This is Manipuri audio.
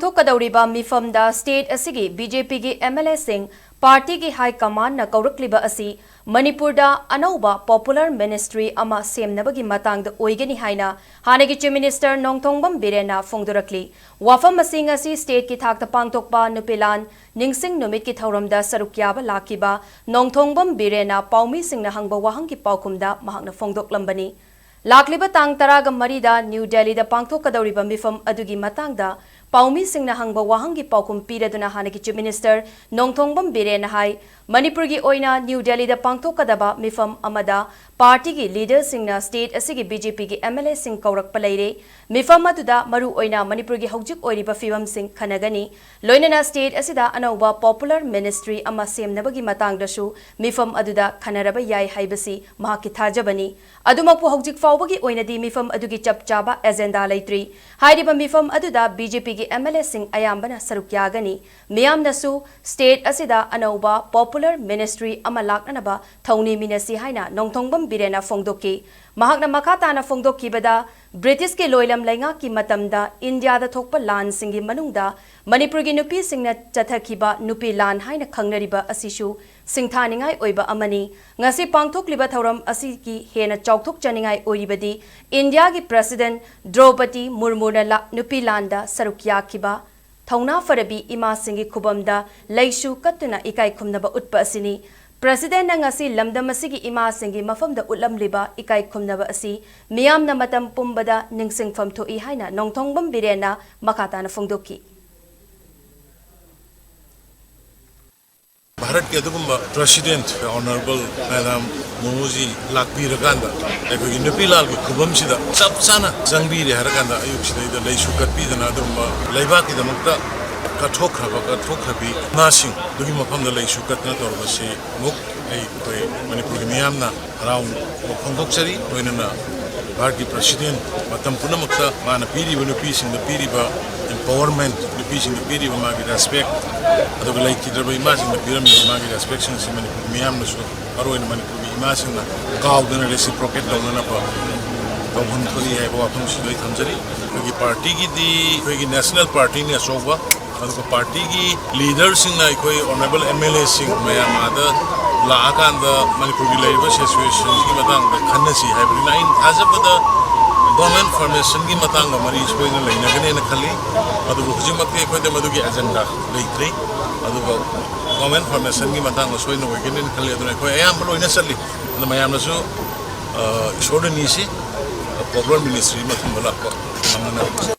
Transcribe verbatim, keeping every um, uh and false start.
ꯊꯣꯛꯀꯗꯧꯔꯤꯕ ꯃꯤꯐꯝꯗ state ꯑꯁꯤꯒꯤ BJPꯒꯤ MLAꯁꯤꯡ, partyꯒꯤ high commandꯅ ꯀꯧꯔꯛꯂꯤꯕ ꯑꯁꯤ ꯃꯅꯤꯄꯨꯔꯗ ꯑꯅꯧꯕ popular ministry ꯑꯃ ꯁꯦꯝꯅꯕꯒꯤ ꯃꯇꯥꯡꯗ ꯑꯣꯏꯒꯅꯤ ꯍꯥꯏꯅ ꯍꯥꯟꯅꯒꯤ Chief Minister ꯅꯣꯡꯊꯣꯡꯕꯝ ꯕꯤꯔꯦꯟꯅ ꯐꯣꯡꯗꯣꯔꯛꯂꯤ꯫ ꯋꯥꯐꯝ ꯑꯁꯤꯡ ꯑꯁꯤ stateꯀꯤ ꯊꯥꯛꯇ ꯄꯥꯡꯊꯣꯛꯄ ꯅꯨꯄꯤꯂꯥꯟ ꯅꯤꯡꯁꯤꯡ ꯅꯨꯃꯤꯠꯀꯤ ꯊꯧꯔꯝꯗ ꯁꯔꯨꯛ ꯌꯥꯕ ꯂꯥꯛꯈꯤꯕ ꯅꯣꯡꯊꯣꯡꯕꯝ ꯕꯤꯔꯦꯟꯅ ꯄꯥꯎꯃꯤꯁꯤꯡꯅ ꯍꯪꯕ ꯋꯥꯍꯪꯒꯤ ꯄꯥꯎꯈꯨꯝꯗ ꯃꯍꯥꯛꯅ ꯐꯣꯡꯗꯣꯛꯂꯝꯕꯅꯤ꯫ ꯂꯥꯛꯂꯤꯕ ꯇꯥꯡ ꯇꯔꯥꯒ ꯃꯔꯤꯗ ꯅ꯭ꯌꯨ ꯗꯦꯜꯂꯤꯗ ꯄꯥꯡꯊꯣꯛꯀꯗꯧꯔꯤꯕ ꯃꯤꯐꯝ ꯑꯗꯨꯒꯤ ꯃꯇꯥꯡꯗ ꯄꯥꯎꯃꯤꯁꯤꯡꯅ ꯍꯪꯕ ꯋꯥꯍꯪꯒꯤ ꯄꯥꯎꯈꯨꯝ ꯄꯤꯔꯗꯨꯅ ꯍꯥꯟꯅꯒꯤ Chief Minister ꯅꯣꯡꯊꯣꯡꯕꯝ ꯕꯤꯔꯦꯟꯅ ꯍꯥꯏ, ꯃꯅꯤꯄꯨꯔꯒꯤ ꯑꯣꯏꯅ ꯅ꯭ꯌꯨ ꯗꯦꯜꯂꯤꯗ ꯄꯥꯡꯊꯣꯛꯀꯗꯕ ꯃꯤꯐꯝ ꯑꯃꯗ partyꯒꯤ leaderꯁꯤꯡꯅ state ꯑꯁꯤꯒꯤ BJPꯒꯤ MLAꯁꯤꯡ ꯀꯧꯔꯛꯄ ꯂꯩꯔꯦ꯫ ꯃꯤꯐꯝ ꯑꯗꯨꯗ ꯃꯔꯨ ꯑꯣꯏꯅ ꯃꯅꯤꯄꯨꯔꯒꯤ ꯍꯧꯖꯤꯛ ꯑꯣꯏꯔꯤꯕ ꯐꯤꯕꯝꯁꯤꯡ ꯈꯟꯅꯒꯅꯤ꯫ ꯂꯣꯏꯅꯅ state ꯑꯁꯤꯗ ꯑꯅꯧꯕ popular ministry ꯑꯃ ꯁꯦꯝꯅꯕꯒꯤ ꯃꯇꯥꯡꯗꯁꯨ ꯃꯤꯐꯝ ꯑꯗꯨꯗ ꯈꯟꯅꯔꯕ ꯌꯥꯏ ꯍꯥꯏꯕꯁꯤ ꯃꯍꯥꯛꯀꯤ ꯊꯥꯖꯕꯅꯤ꯫ ꯑꯗꯨꯃꯛꯄꯨ ꯍꯧꯖꯤꯛ ꯐꯥꯎꯕꯒꯤ ꯑꯣꯏꯅꯗꯤ ꯃꯤꯐꯝ ꯑꯗꯨꯒꯤ ꯆꯞ ꯆꯥꯕ agenda ꯂꯩꯇ꯭ꯔꯤ꯫ ꯍꯥꯏꯔꯤꯕ ꯃꯤꯐꯝ ꯑꯗꯨꯗ BJPꯒꯤ MLAꯁꯤꯡ ꯑꯌꯥꯝꯕꯅ ꯁꯔꯨꯛ ꯌꯥꯒꯅꯤ꯫ ꯃꯤꯌꯥꯝꯅꯁꯨ state ꯑꯁꯤꯗ ꯑꯅꯧꯕ popular ministry ꯑꯃ ꯂꯥꯛꯅꯅꯕ ꯊꯧꯅꯤꯃꯤꯟꯅꯁꯤ ꯍꯥꯏꯅ ꯅꯣꯡꯊꯣꯡꯕꯝ ꯕꯤꯔꯦꯟꯅ ꯐꯣꯡꯗꯣꯛꯈꯤ꯫ ꯃꯍꯥꯛꯅ ꯃꯈꯥ ꯇꯥꯅ ꯐꯣꯡꯗꯣꯛꯈꯤꯕꯗ, Britishꯀꯤ ꯂꯣꯏꯂꯝ ꯂꯩꯉꯥꯛꯀꯤ ꯃꯇꯝꯗ ꯏꯟꯗꯤꯌꯥꯗ ꯊꯣꯛꯄ ꯂꯥꯟꯁꯤꯡꯒꯤ ꯃꯅꯨꯡꯗ ꯃꯅꯤꯄꯨꯔꯒꯤ ꯅꯨꯄꯤꯁꯤꯡꯅ ꯆꯠꯊꯈꯤꯕ ꯅꯨꯄꯤ ꯂꯥꯟ ꯍꯥꯏꯅ ꯈꯪꯅꯔꯤꯕ ꯑꯁꯤꯁꯨ ꯁꯤꯡꯊꯥꯅꯤꯡꯉꯥꯏ ꯑꯣꯏꯕ ꯑꯃꯅꯤ꯫ ꯉꯁꯤ ꯄꯥꯡꯊꯣꯛꯂꯤꯕ ꯊꯧꯔꯝ ꯑꯁꯤꯒꯤ ꯍꯦꯟꯅ ꯆꯥꯎꯊꯣꯛꯆꯅꯤꯡꯉꯥꯏ ꯑꯣꯏꯔꯤꯕꯗꯤ ꯏꯟꯗꯤꯌꯥꯒꯤ President ꯗ꯭ꯔꯧꯄꯗꯤ ꯃꯨꯔꯃꯨꯅ ꯂꯥ-, ꯅꯨꯄꯤ ꯂꯥꯟꯗ ꯁꯔꯨꯛ ꯌꯥꯈꯤꯕ ꯊꯧꯅꯥ ꯐꯔꯕꯤ ꯏꯃꯥꯁꯤꯡꯒꯤ ꯈꯨꯕꯝꯗ ꯂꯩꯁꯨ ꯀꯠꯇꯨꯅ ꯏꯀꯥꯏ ꯈꯨꯝꯅꯕ ꯎꯠꯄ ꯑꯁꯤꯅꯤ꯫ Presidentꯅ ꯉꯁꯤ ꯂꯝꯗꯝ ꯑꯁꯤꯒꯤ ꯏꯃꯥꯁꯤꯡꯒꯤ ꯃꯐꯝꯗ ꯎꯠꯂꯝꯂꯤꯕ ꯏꯀꯥꯏ ꯈꯨꯝꯅꯕ ꯑꯁꯤ ꯃꯤꯌꯥꯝꯅ ꯃꯇꯝ ꯄꯨꯝꯕꯗ ꯅꯤꯡꯁꯤꯡꯐꯝ ꯊꯣꯛꯏ ꯍꯥꯏꯅ ꯅꯣꯡꯊꯣꯡꯕꯝ ꯕꯤꯔꯦꯟꯅ ꯃꯈꯥ ꯇꯥꯅ ꯐꯣꯡꯗꯣꯛꯈꯤ꯫ ꯚꯥꯔꯠꯀꯤ ꯑꯗꯨꯒꯨꯝꯕ President Honourable Madam ꯃꯨꯔꯃꯨꯖꯤ ꯂꯥꯛꯄꯤꯔꯀꯥꯟꯗ ꯑꯩꯈꯣꯏꯒꯤ ꯅꯨꯄꯤ ꯂꯥꯜꯒꯤ ꯈꯨꯕꯝꯁꯤꯗ ꯆꯞ ꯆꯥꯅ ꯆꯪꯕꯤꯔꯦ ꯍꯥꯏꯔꯀꯥꯟꯗ ꯑꯌꯨꯛꯁꯤꯗꯩꯗ ꯂꯩꯁꯨ ꯀꯠꯄꯤꯗꯅ ꯑꯗꯨꯒꯨꯝꯕ ꯂꯩꯕꯥꯛꯀꯤꯗꯃꯛꯇ ꯀꯠꯊꯣꯛꯈ꯭ꯔꯕ ꯀꯠꯊꯣꯛꯈ꯭ꯔꯕꯤ ꯏꯃꯥꯁꯤꯡ ꯑꯗꯨꯒꯤ ꯃꯐꯝꯗ ꯂꯩꯁꯨ ꯀꯠꯇꯅ ꯇꯧꯔꯕꯁꯤ ꯑꯃꯨꯛ ꯑꯩꯈꯣꯏ ꯃꯅꯤꯄꯨꯔꯒꯤ ꯃꯤꯌꯥꯝꯅ ꯍꯔꯥꯎꯕ ꯐꯣꯡꯗꯣꯛꯆꯔꯤ꯫ ꯂꯣꯏꯅꯅ ꯚꯥꯔꯠꯀꯤ President ꯃꯇꯝ ꯄꯨꯝꯅꯃꯛꯇ ꯃꯥꯅ ꯄꯤꯔꯤꯕ ꯅꯨꯄꯤꯁꯤꯡꯗ ꯄꯤꯔꯤꯕ empowerment, ꯅꯨꯄꯤꯁꯤꯡꯗ ꯄꯤꯔꯤꯕ ꯃꯥꯒꯤ respect, ꯑꯗꯨꯒ ꯂꯩꯈꯤꯗ꯭ꯔꯕ ꯏꯃꯥꯁꯤꯡꯗ ꯄꯤꯔꯝꯃꯤꯕ ꯃꯥꯒꯤ respectꯁꯤꯡ ꯑꯁꯤ ꯃꯅꯤꯄꯨꯔꯒꯤ ꯃꯤꯌꯥꯝꯅꯁꯨ, ꯃꯔꯨꯑꯣꯏꯅ ꯃꯅꯤꯄꯨꯔꯒꯤ ꯏꯃꯥꯁꯤꯡꯅ ꯀꯥꯎꯗꯅ reciprocate ꯇꯧꯅꯅꯕ ꯇꯧꯐꯝ ꯊꯣꯛꯏ ꯍꯥꯏꯕ ꯋꯥꯐꯝꯁꯤꯗ ꯑꯩ ꯊꯝꯖꯔꯤ꯫ ꯑꯩꯈꯣꯏꯒꯤ ꯄꯥꯔꯇꯤꯒꯤꯗꯤ ꯑꯩꯈꯣꯏꯒꯤ ꯅꯦꯁꯅꯦꯜ ꯄꯥꯔꯇꯤꯅꯤ ꯑꯆꯧꯕ, ꯑꯗꯨꯒ ꯄꯥꯔꯇꯤꯒꯤ ꯂꯤꯗꯔꯁꯤꯡꯅ ꯑꯩꯈꯣꯏ ꯑꯣꯅꯔꯦꯕꯜ ꯑꯦꯝ ꯑꯦꯜ ꯑꯦꯁꯤꯡ ꯃꯌꯥꯝ ꯑꯥꯗ ꯂꯥꯛꯑꯀꯥꯟꯗ ꯃꯅꯤꯄꯨꯔꯒꯤ ꯂꯩꯔꯤꯕ ꯁꯤꯆꯨꯋꯦꯁꯟꯁꯤꯒꯤ ꯃꯇꯥꯡꯗ ꯈꯟꯅꯁꯤ ꯍꯥꯏꯕꯅꯤꯅ, ꯑꯩꯅ ꯊꯥꯖꯕꯗ ꯒꯣꯃꯦꯟ ꯐꯣꯔꯃꯦꯁꯟꯒꯤ ꯃꯇꯥꯡꯗ ꯃꯔꯤ ꯁꯣꯏꯗꯅ ꯂꯩꯅꯒꯅꯦꯅ ꯈꯜꯂꯤ꯫ ꯑꯗꯨꯕꯨ ꯍꯧꯖꯤꯛꯃꯛꯇꯤ ꯑꯩꯈꯣꯏꯗ ꯃꯗꯨꯒꯤ ꯑꯦꯖꯦꯟꯗꯥ ꯂꯩꯇ꯭ꯔꯤ꯫ ꯑꯗꯨꯒ ꯒꯣꯃꯦꯟ ꯐꯣꯔꯃꯦꯁꯟꯒꯤ ꯃꯇꯥꯡꯗ ꯁꯣꯏꯗꯅ ꯑꯣꯏꯒꯅꯦꯅ ꯈꯜꯂꯤ꯫ ꯑꯗꯨꯅ ꯑꯩꯈꯣꯏ ꯑꯌꯥꯝꯕ ꯂꯣꯏꯅ ꯆꯠꯂꯤ꯫ ꯑꯗꯨ ꯃꯌꯥꯝꯅꯁꯨ, ꯑ, ꯏꯁꯣꯔꯗ ꯅꯤꯁꯤ, ꯑ, ꯄꯣꯄꯨꯂꯔ ꯃꯤꯅꯤꯁꯇ꯭ꯔꯤ ꯑꯃ ꯊꯝꯕ ꯂꯥꯛꯄ ꯉꯝꯅꯅꯕ꯫